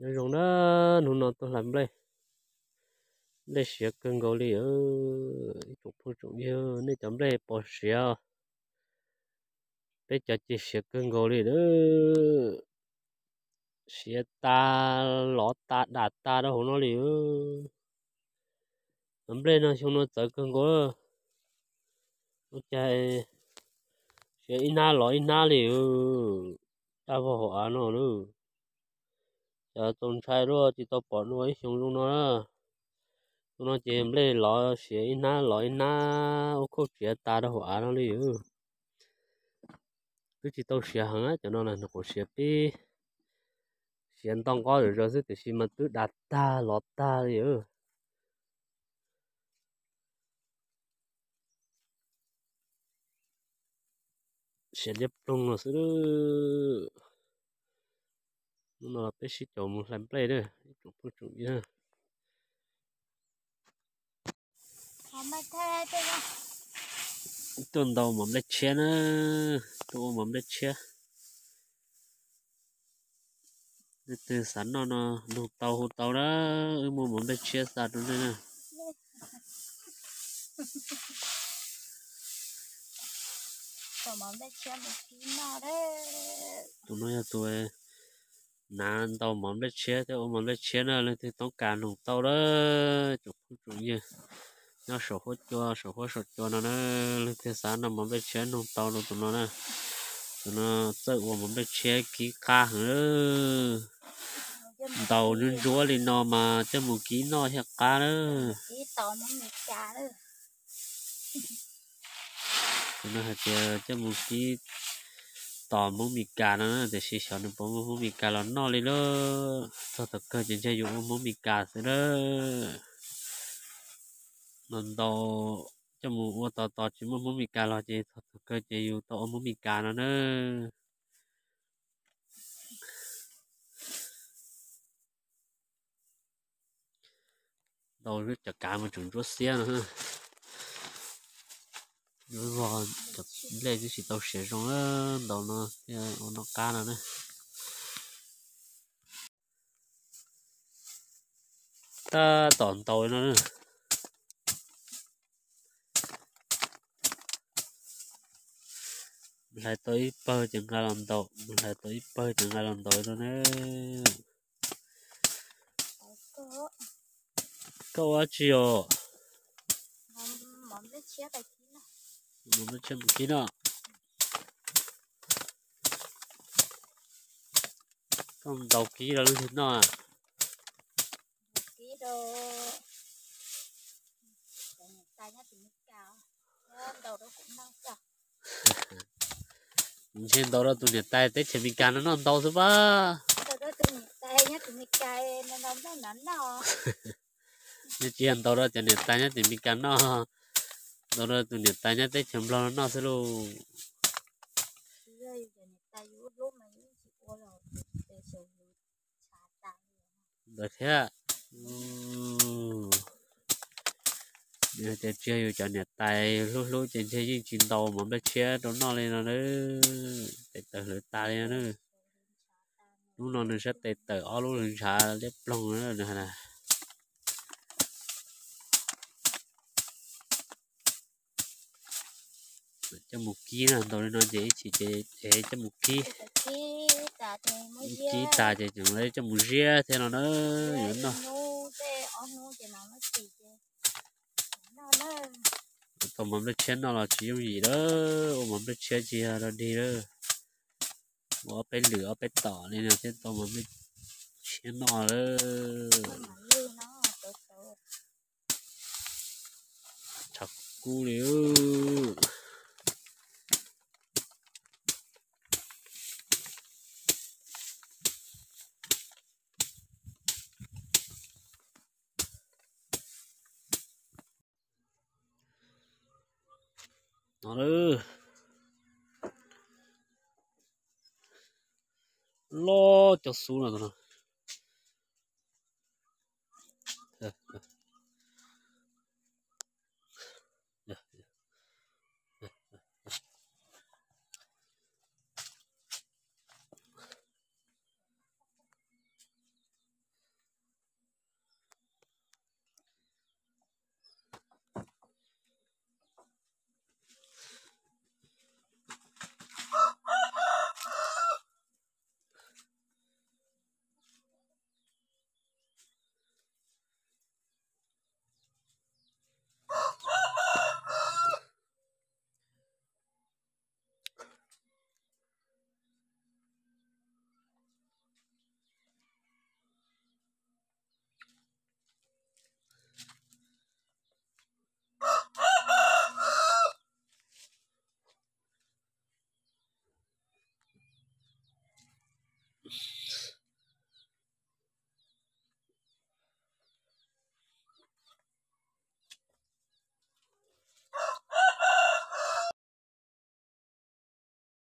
Nyob zoo na, hnub no tuaj hlais nplej, nplej siav kawg nkaus li. Ib tsoom phooj tsoom ywg, nej cov nplej puas siav? Peb cov ces siav kawg nkaus li. Siav tas, lov tas, dam tas rau hauv no li. Cov nplej no xyoo no txawv kawg nkaus. Ua cas siav ib hnab lov ib hnab li. Daj vog hauv av no na. Cov txaus ntshai dua tsis tau pom dua ib xyoo zoo no na. Xyoo no ces nplej lov siav ib hnab lov ib hnab, ua khauj tsiav tas rau hauv av no li. Twb tsis tau siav heev, cov no na nyuam qhuav siav pib, siav nto nqo zom zaws xwb tiam sis mas twb dam tag lov tag li. Siav liab ploog no xwb. Hnub no peb sib caum mus hlais nplej na, ib tsoom phooj tsoom ywg. Tuaj ntaus mov nplej tshiab na, tuaj ua mov nplej tshiab. Leej twg xav noj no nug tau hu tau na, wb muaj mov nplej tshiab xa rau nej na. Tus no yog tus nav ntaus mov nplej tshiab thiab ua mov nplej tshiab na, leej twg toob kas nug tau na, tsoom phooj tsoom ywg nyob saum huab cua, saum huab saum cua no na, leej twg xav noj mov nplej tshiab nug tau rau tus no na. Tus no txawj ua mov nplej tshiab kib qab heev. Ntaus ntsuab ntsuab li no mas coj mus kib noj thiaj qab na. Tus no hais tias coj mus kib tos Hmoob Mes Kas no na, tiam sis xyov nws puas muaj Hmoob Mes Kas los noj li lauj. Txog thaum kawg ces ntshe yus ua Hmoob Mes Kas xwb na. Ntaus ntaus coj mus ua tos tos tsis muaj Hmoob Mes Kas los ces txog thaum kawg ces yus tau ua Hmoob Mes Kas no na. Ntaus cov kav mas tseem ntsuab xiab no. Vog cov nplej twb tsis tau siav zoo, ntaus no thiaj ua noj qab no na. Tab tom ntaus no na. Hlais tau ib pawg ces nqa los ntaus, hlais tau ib pawg ces nqa los ntaus no na. Koj ua dab tsi os? Mov nplej tshiab mus kib no. Koj ntaus kib rau leej twg noj? Ntshe ntaus rau tus niam tais teb chaws Mes Kas no noj ntau xwb pab. Ntshe tsis yog ntaus rau cov niam tais nyob tim Mes Kas noj, ntaus rau tus niam tais nyob teb chaws Nplog no noj xwb lauj. Ntawd thiab. Nws hais tias tsis yog yus cov niam tais hlub hlub ces ntshe yeej tsis ntaus mov nplej tshiab rau noj li no na. Tes tawm hlwv tas li no na. Hnub no nws sab tes tawm ob lub hlwv ntshav liab ploog na nws hais na. Coj mus kib na, ntaus li no ces ib chim ces coj mus kib. Kib tas ces tseem coj mus ziab thiab no na. Yuav noj. Tau mov nplej tshiab noj los tsis yooj yim lawm, ua mov nplej tshiab tsis yog dog dig lawm. Ua ob peb lwm ob peb tom li no thiaj tau mov nplej tshiab noj lawm. Tshav kub li. No lawm. Loj cov xub no.